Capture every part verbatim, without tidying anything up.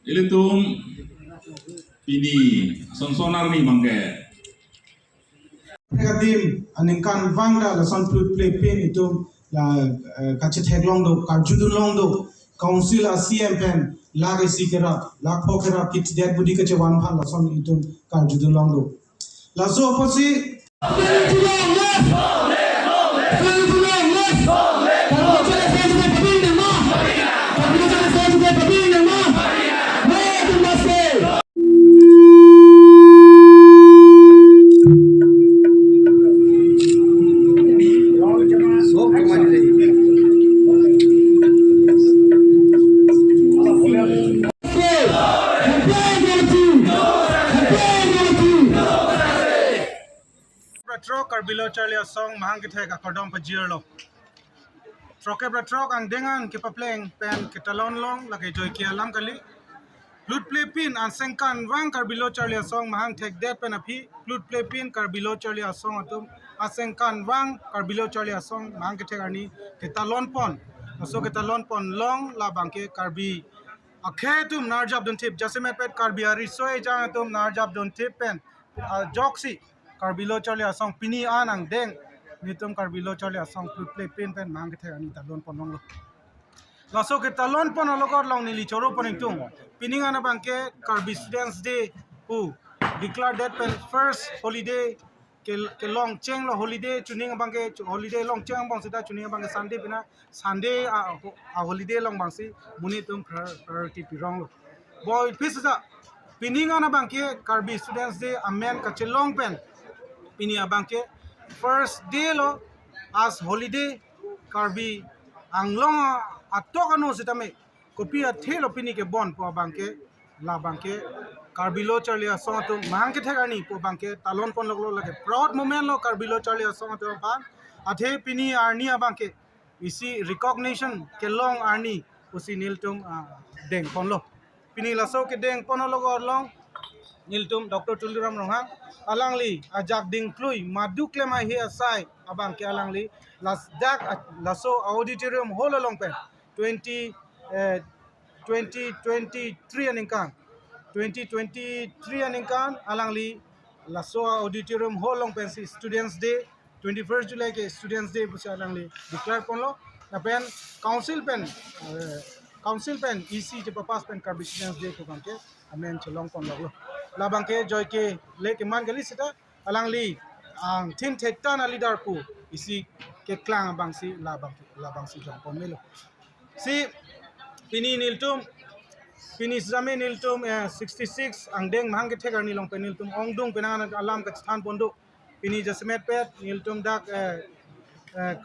Ilitum pini sonson arni abangke. Adim aningkanvang ta lason plutplepin itum la, eh, kachetheklong do, karjudun long do. Council a-C M pen lakh isi kerap, lakh pho kerap kit det budi kachevan aphan lason itum karjudun long do. Laso apotsi Throk Karbi Lo Charli Asong mahang kethek akardom pajirlo. Throk kep ra throk angdeng an kepapleng pen ketalon long lake joike alam kali. Plutplepin aningkanvang Karbi Lo Charli Asong mahang thekdet pen aphi, plutplepin Karbi Lo Charli Asong atum aningkanvang Karbi Lo Charli Asong mahang kethek arni ketalon pon. Laso ketalon pon long labangke Karbi akhei atum narjap dunthip, jasemet pet Karbi ariso ejang atum narjap dunthip pen, ah, ajoksi Karbi Lo Charli Asong pini an angdeng nelitum Karbi Lo Charli Asong plutplepin pen mahang kethek arni talon pon longlo. Laso ketalon pon alogot along neli choro pon ingtung. Pining an abangke Karbi Students' Day pu declare det pen first holiday ke, kelong chenglo holiday, chuning abangke chu-, holiday long cheng abang seta chuning abangke Sunday pina Sunday a, a holiday long abangsi monit atum prior-, priority pironglo. Boi phis sa pining an abangke Karbi Students' Day amen kachelong pen pini abangke first day lo as holiday Karbi Anglong a, atok ano sitame kopi athe lo pini kebon pu abangke labangke Karbi Lo Charli Asong atum mahang kethek arni pu abangke talon pon longlo, lake proud moment lo Karbi Lo Charli Asong atum aphan. Athe pini arni abangke isi recognition kelong arni pusi nelitum, ah, deng ponlo. Pini laso kedeng pon alogot along nelitum Doctor Tuliram Ronghang alangli ajak dingklui madu klem ahe asai abangke alangli las dak a-, laso auditorium hall along pen twenty, eh, twenty twenty-three aningkan, twenty twenty-three aningkan alangli laso auditorium hall along pensi Students' Day, twenty-first July ke Students' Day pusi alangli declare ponlo. Lapen council pen, eh, council pen E C chepapass pen Karbi Students' Day pu abangke amen chelong pon longlo. Labangke joike le keman kali seta alangli angthin thektan a-leader pu isi keklang abangsi labang, labangsi jong pon melo. Si pini nelitum, pini sitame nelitum, eh, sixty-six angdeng mahang kethek arni along pen nelitum ongdung penang alam kachethan pon do. Pini jasemet pet nelitum dak, eh, eh,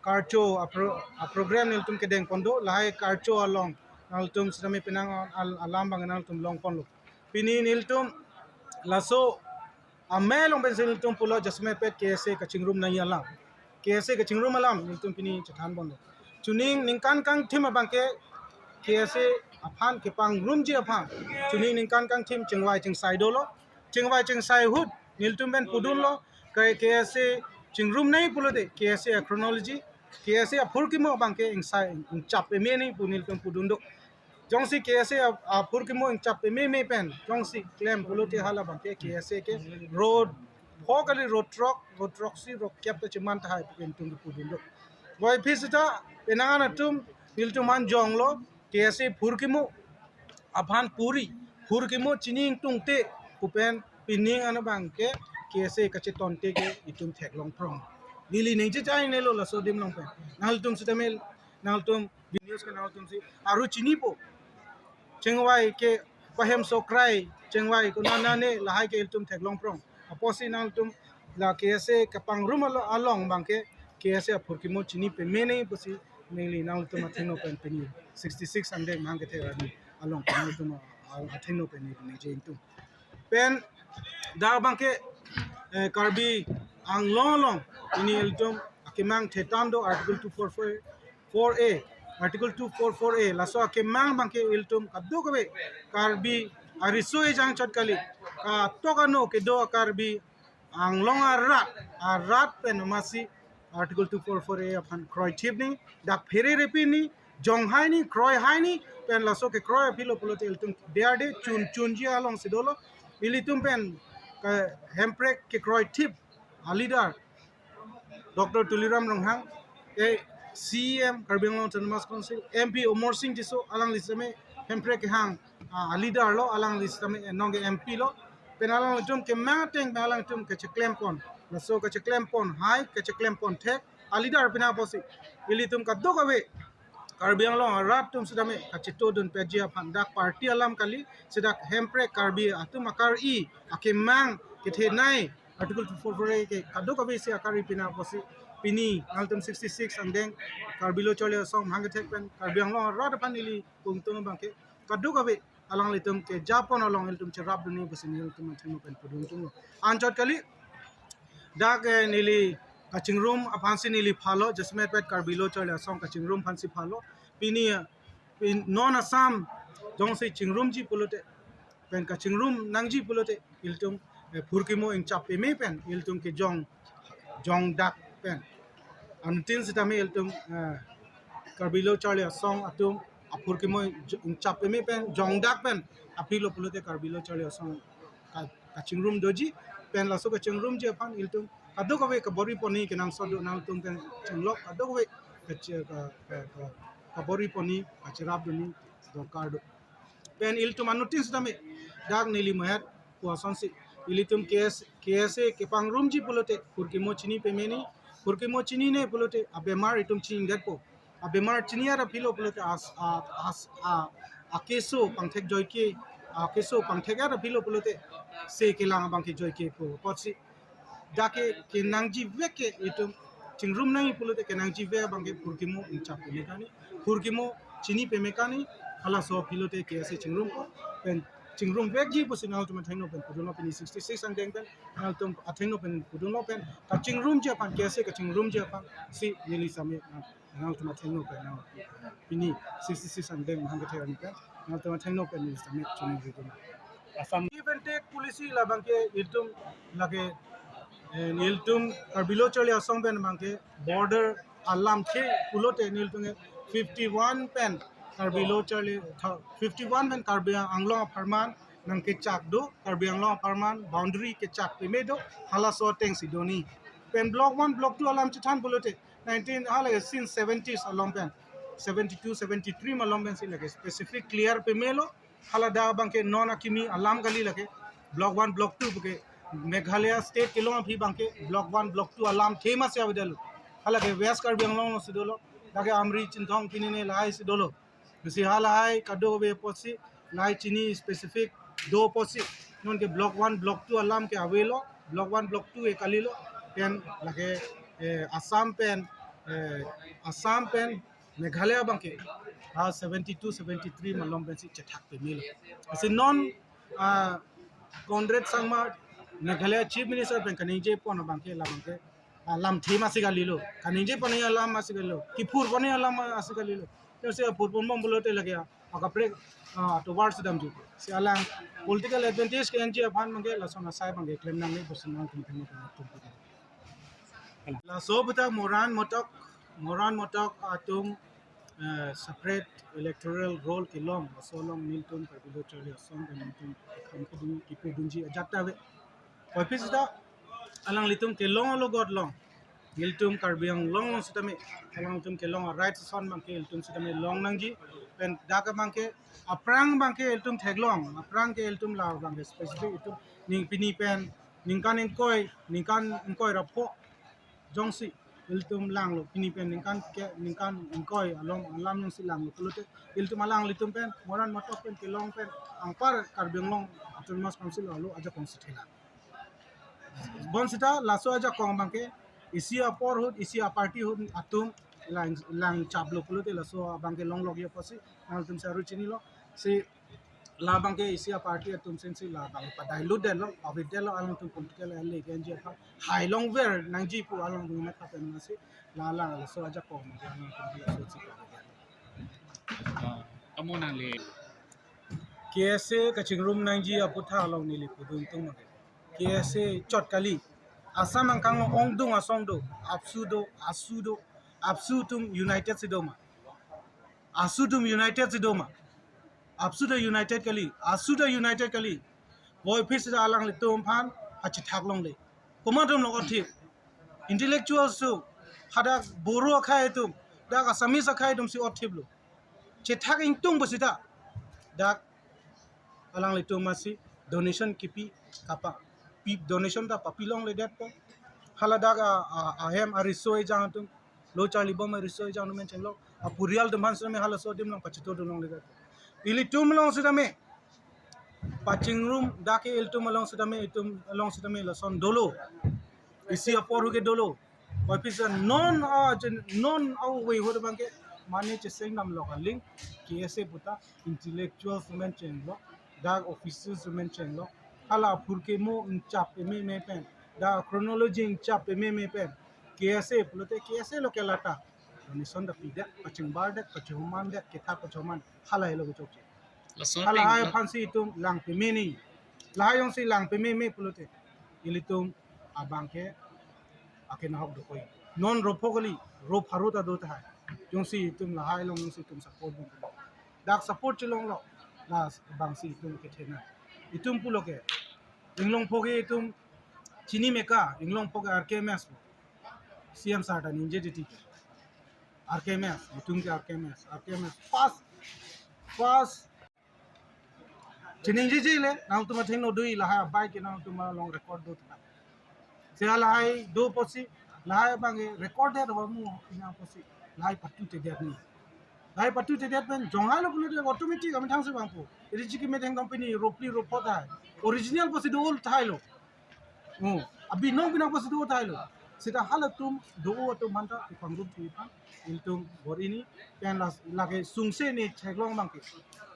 karcho apro-, aprogram nelitum kedeng pon do, lahai karcho along nelitum sitame penang al-, alam abang nelitum long ponlo. Pini nelitum laso amei along pensi nelitum pulo jasemet pet K S A kachingrum nangji alam. K S A kachingrum alam nelitum pini chethan ponlo. Chuning ningkan kangthim abangke K S A aphan kepangrumji aphan chuning ningkan kangthim chingvai chingsai dolo. Chingvai chingsai ahut nelitum pen pudunlo, kai K S A chingrum nangji pulote K S A a-chronology, K S A aphurkimo abangke ingsai ingchap peme nangji pu nelitum pudun do. Jongsi K S A a-, aphurkimo ingchap pememe pen jongsi klem pulote hala abangke K S A ke ro pho kali, ro throk, ro throksi, ro kep ta cheman tahai pu nelitum pudun do. Boi phis ta penang atum nelitum an jonglo K S A phurkimo aphan puri, phurkimo chini ingtungte pu pen pining an abangke K S A kachetonte ke itum theklong prong. Neli ningje chai nelo laso adim along pen. Nangtum sitame, nangtum news ke nangtum si aru chinipo. Chingvai ke pahem sokrai, chingvai konat nane lahai ke ilitum theklong prong. Apotsi nangtum la K S A kapangrum alo-, along abangke K S A aphurkimo chini peme nangji pusi neli nangtum athengno pen pini sixty-six angdeng mahang kethek arni along nangtum a-, athengno pen neli ningje ingtung. Pen dak abangke, eh, Karbi Anglong along pini ilitum akemang thetan do Article two four four, four A, Article two four four A, laso akemang abangke ilitum kadokave Karbi ariso ejang chot kali, katok ano kedo Karbi Anglong arat, arat pen amatsi Article two four four A aphan kroithip nangji, dak phere repi nangji, jong hai ni, kroi hai ni, pen laso kekroi aphi lo pulote ilitum derde chun chunji alongsi dolo. Ilitum pen ke hemprek kekroi thip a-leader Doctor Tuliram Ronghang, eh, C E M Karbi Anglong Autonomous Council, M P Amarsing Tisso, alangli sitame hemprek kehang, ah, a-leader lo, alangli sitame, eh, nonke M P lo, pen alanglitum kemang ateng pen alanglitum kecheklem pon, laso kecheklem pon hai, kecheklem pon thek a-leader pina pusi ilitum kadokave Karbi Anglong arat atum sitame kachito dun peji aphan, dak party alam kali, si dak hemprek Karbi atum akari akemang kethenei Article two four four A ke kadokave si akari pina pusi pini nangtum sixty-six angdeng Karbi Lo Charli Asong mahang kethek pen Karbi Anglong arat aphan ili pungtung abangke kadokave alanglitum keja pon along ilitum cherap dunji pusi nelitum athengno pen pudun tunglo. Anchot kali, dak, eh, neli kachingrum aphansi neli phalo, jasemet pet Karbi Lo Charli Asong kachingrum aphansi phalo. Pini, eh, pin-, non Assam jongsi chingrumji pulote, pen kachingrum nangji pulote, ilitum, eh, phurkimo ingchap peme pen ilitum kejong, jongdak pen. Anuttin sitame ilitum, eh, Karbi Lo Charli Asong atum aphurkimo j-, ingchap peme pen, jongdak pen aphi lo pulote Karbi Lo Charli Asong ka-, kachingrum doji, pen laso kachingrumji aphan ilitum kadokave kabor-i pon-i kenangsot do, nangtum pen chenglok kadokave kachi-, ka, ka, ka, kabor-i pon-i, kacherap dunji dorkar do. Pen ilitum anuttin sitame, dak neli mahet pu asonsi, ilitum K S, K S A kepangrumji pulote phurkimo chini peme ni, phurkimo chinine pulote abemar itum chini detpo. Abemar chini ara aphi lo pulote as, a, as, a, akeso pangthek joike, akeso pangthek ara aphi lo pulote se kelang abangke joike pu apotsi, dak ke kenangji vek ke itum chingrum nangji pulote kenangji vek abangke phurkimo ingchap peme kani, phurkimo chini peme kani, halaso aphi lote K S A chingrum ko, pen chingrum vekji pusi nangtum athengno pen pudunlo pini sixty-six angdeng pen, nangtum athengno pen pudunlo pen, kachingrumji aphan, K S A kachingrumji aphansi neli sitame nang, nangtum athengno pen nang pini sixty-six angdeng mahang kethek arni pen, nangtum athengno pen neli sitame chungrumdun. Assam give and take policy labangke ilitum lake, eh, ilitum Karbi Lo Charli Asong pen abangke border alamthe pulote nelitum fifty-one pen Karbi Lo Charli, tha-, fifty-one pen Karbi Anglong apharman nangkechak do, Karbi Anglong apharman boundary kechak peme do, halaso atengsi do ni. Pen block one, block two alam chethan pulote nineteen, hala since seventies along pen, seventy-two, seventy-three malom pensi lake specific clear pemelo, hala dak abangke non akimi alam kali lake, block one, block two puke, Meghalaya state kelong aphi abangke, block one, block two alamthe masi avedetlo. Halake West Karbi Anglong lo si dolo, lake Amri, Chinthong, Pinine lahai si dolo. Lasi halahai kadokave apotsi, lahai chini specific do apotsi, nonke block one, block two alam ke avelo, block one, block two ke kalilo, pen lake, eh, Assam pen, eh, Assam pen Meghalaya abangke, ah, seventy-two, seventy-three malom pensi chethak pemelo. Lasi non, ah, Conrad Sangma Meghalaya Chief Minister pen kaningje pon abangke labangke, ah, lamthe masi kalilo. Kaningje pon alam masi kalilo. Kiphur pon alam masi kalilo. Terus ya phur pon bom pulote lake ya, akaprek, ah, tovar sedam ju. Si alang political advantage ke-enji aphan abangke lason asai abangke klem nangne pusi nangtum athengno pen pudun. Laso aputhak Moran Motok, Moran Motok atum, eh, separate electoral roll kelong, laso along nelitum Karbi Lo Charli Asong pen nelitum kam kipudun, kipudunji ajat ta ave. Koipi sita alanglitum kelong alogot long, nelitum Karbi Anglong along sitame, alanglitum kelong a-right ason abangke ilitum sitame long nangji, pen dak abangke aphrang abangke ilitum theklong, aphrang ke ilitum labangke specific itum ning pini pen ningkan ingkoi, ningkan ingkoi ra pho jongsi ilitum langlo, pini pen ningkan ke, ningkan ingkoi along alam jongsi langlo pulote, ilitum alanglitum pen, Moran Motok pen kelong pen, anpar Karbi Anglong Autonomous Council arlo ajakong si thelang. Bonsita laso ajakong abangke isi apor ahut, isi aparty ahut atum lang, lang chaplo pulote laso abangke longlok ya pusi nangtum saru chinilo. Si labangke isi aparty atum sensi labang padilute detlo, avedetlo, alangtum political alliance ke-enji aphan hai longver nangji pu alangtum matha pen masi, la la laso ajakong abangke alangtum laso si padidetlo. Ah, kamu nangli. K S A kachingrum nangji aputhak along neli pudun tung abangke, K S A chot kali. Assam angkang ongdung asong do, AAPSU do, ASU do, AAPSU atum united si do ma? ASU atum united si do ma? APSU ta united kali, ASU ta united kali. Voiphit sita alanglitum aphan pachethak longle. Komat atum lo othip? Intellectual su, hadak Boro akhei atum, dak Assamese akhei atum si othip lo. Chethak ingtung ba sita dak alanglitum masi donation kipi kapa, pi donation ta papi longledetpo. Hala dak a, a, ahem ariso ejang atum, lo charlibom ariso ejang atum men chenglok, apurial atum aphan sitame halaso adim along pachito dun longledetpo. Ilitum along sitame pachingrum, dak ke ilitum along sitame, itum along sitame lason dolo. Isi apor hu ke dolo. Voiphit sita non a jen, non a we hu abang ke mane cheseng dam lok aling, KSA puta intellectual men chenglok, dak officers men chenglok, hala apor ke mo ingchap pememe pen, dak chronology ingchap pememe pen, KSA pulote KSA lo ke lata. Donation ta pidet, pachingbardet, pachihumandet, ketha pachihuman, hala helo ke chokche. Lason hala ping hai la- aphan si itum lang pememe ni. Lahai jongsi lang pememe pulote, ilitum abang ke akenahok dokoi. Non ro pho kali, ro pharo ta do tahai. Jongsi itum lahai along jongsi itum support bom, dak support chelonglo, la abang si itum kethenei. Itum pulo ke, Inglongpo ke itum chini meka, Inglongpo ke RKMS po. CM sir ta ningje titi ke, RKMS, itum ke RKMS, RKMS. First, first chiningjeje le, nangtum athengno do-i, lahai abai ke nangtum along record do ta. Si lahai do apotsi, lahai abang ke recorded ho mu ina apotsi, lahai patutedet ni. Lahai patutedet pen jonghailo pulote automatic amethang si vangpo. Richiki Metheng Tong pini ro phli ro pho tahai. Original apotsi do tahai lo. Oh, abinong binong apotsi do tahai lo. Sita halatum do atum aphan ta ipangrum pi aphan, ilitum bor-i ni, pen la, lake sungse ni theklong abang ke.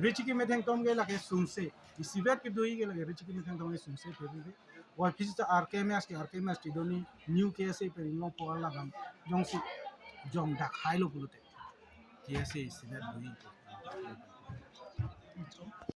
Richiki Metheng Tong ke lake sungse. Isivet kedo-i ke lake Richiki Metheng Tong ke sungse pe pe. Voiphit sita RKMS ke RKMS ti do ni, New KSA pen Inglongpo alam jongsi jong dak hailo pulote, KSA isivet do-i.